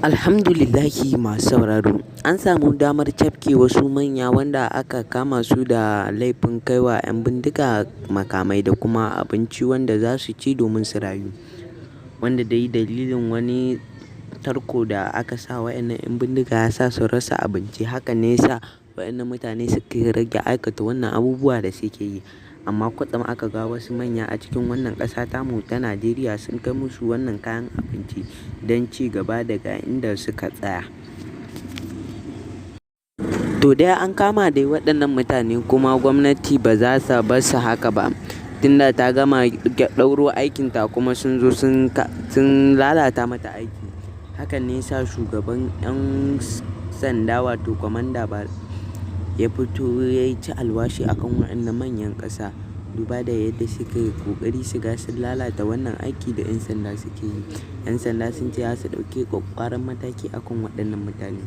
Alhamdulillahi, masu sauraro, an samu damar cafke wasu manya wanda aka kama su da laifin kaiwa 'yan bindiga makamai da kuma abinci wanda za su ci domin su rayu. Wanda dai dalilin wani tarko da aka sa wa'yannan 'yan bindiga ya sa su rasa abinci, hakan ne ya sa wa'yannan mutane suka rage aikata wannan abubuwa da suke yi. Amma kwatsam aka ga wasu manya a cikin wannan ƙasa tamu ta Najeriya sun kai musu wannan kayan abinci don ci gaba daga inda suka tsaya. To dai an kama dai waɗannan mutane, kuma gwamnati ba za ta bar su haka ba. Tunda ta gama ɗauro aikinta kuma sun zo sun lalata mata aiki. Hakan ne ya sa shugaban 'yan sanda, wato kwamanda, ya fito ya yi ci alwashi akan waɗannan manyan ƙasa, duba da yadda suka yi ƙoƙari su ga sun lalata wannan aiki da 'yan sanda suke yi. 'Yan sanda sun ce za su ɗauki ƙwaƙƙwaran mataki akan waɗannan mutane.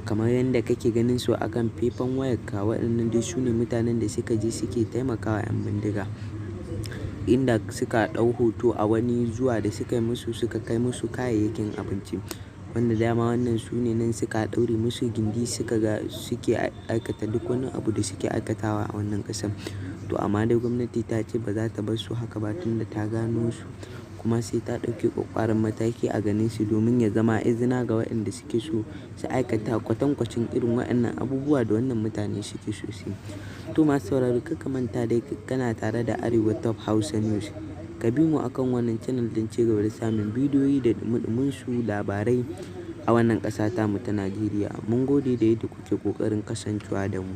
Kamar yadda kake ganin su akan faifan wayarka, waɗannan dai su ne mutanen da suka je suke taimakawa 'yan bindiga. Inda suka ɗau hoto a wani zuwa da suka yi musu, suka kai musu kayayyakin abinci. Wanda dama wannan su ne nan suka ɗaure musu gindi, suka ga suke aikata duk wani abu da suke aikatawa a wannan ƙasar. To amma dai gwamnati ta ce ba za ta bar su haka ba, tunda ta gano su, kuma sai ta ɗauki ƙwaƙƙwaran mataki a ganin su domin ya zama izina ga waɗanda suke so su aikata kwatankwacin irin waɗannan abubuwa da wannan mutane suke so su yi. To masu sauraro, kar ka manta dai kana tare da Arewa Top Hausa News. Ka bi mu akan wannan channel don ci gaba da samun bidiyoyi da ɗumi su labarai a wannan ƙasa tamu ta Najeriya. Mun gode da yadda kuke ƙoƙarin kasancewa da mu.